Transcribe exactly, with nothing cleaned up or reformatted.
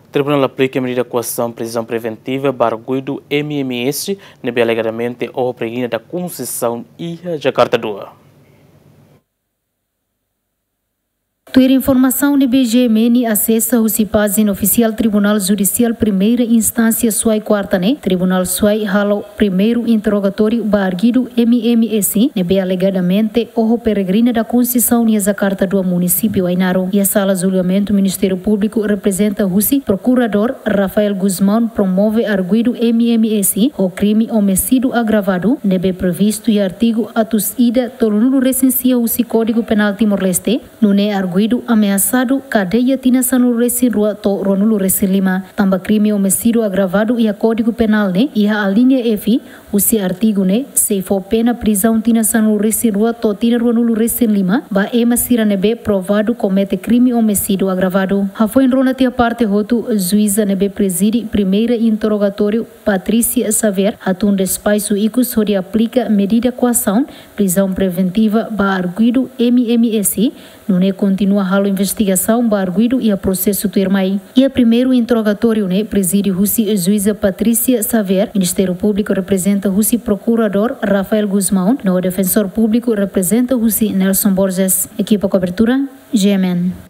Tribunál aplika medida koasaun prizaun preventiva ba arguidu M M S ne'ebé alegadamente oho peregrina da Conceição iha Jakarta dua. Tuir informasaun ne'ebé G M N asesa husi pájina ofisiál Tribunál Judisiál Primeira Instánsia Suai Kuarta ne'e, Tribunál Suai halo primeiru interrogatóriu ba arguidu M M S ne'ebé alegadamente oho peregrina da Conceição iha Jakarta dua, munisípiu Ainaro. Iha sala julgamentu, Ministériu Públiku reprezenta husi Prokuradór Rafael Gusmão promove arguidu M M S ho krime omisidu agravadu ne'ebé previstu iha artigu atus ida tolunulu resin sia husi Kódigu Penál Timor-Leste, nune'e arguidu ameasadu kadeia tinan sanulu resin rua to'o ruanulu resin lima. Tanba krime omisidu agravadu iha Kódigu Penál ne'e iha alínea F, husi artigu ne'e sei fó pena prizaun tinan sanulu resin rua to'o tinan ruanulu resin lima ba ema sira ne'ebé provadu komete krime omisidu agravadu. Hafoin rona tiha parte hotu, juíza ne'ebé prezide primeira interrogatóriu, Patrícia Xavier, hatun despaxu ikus hodi aplika medida koasaun prizaun preventiva ba arguidu M M S, nune'e kontinua halo investigasaun ba arguidu iha prosesu tuirmai. Iha primeiru interrogatóriu ne'e prezide husi juíza Patrícia Xavier, Ministériu Públiku reprezenta husi Prokuradór Rafael Gusmão, no Defensór Públiku reprezenta husi Nelson Borges. Ekipa kobertura, G M N.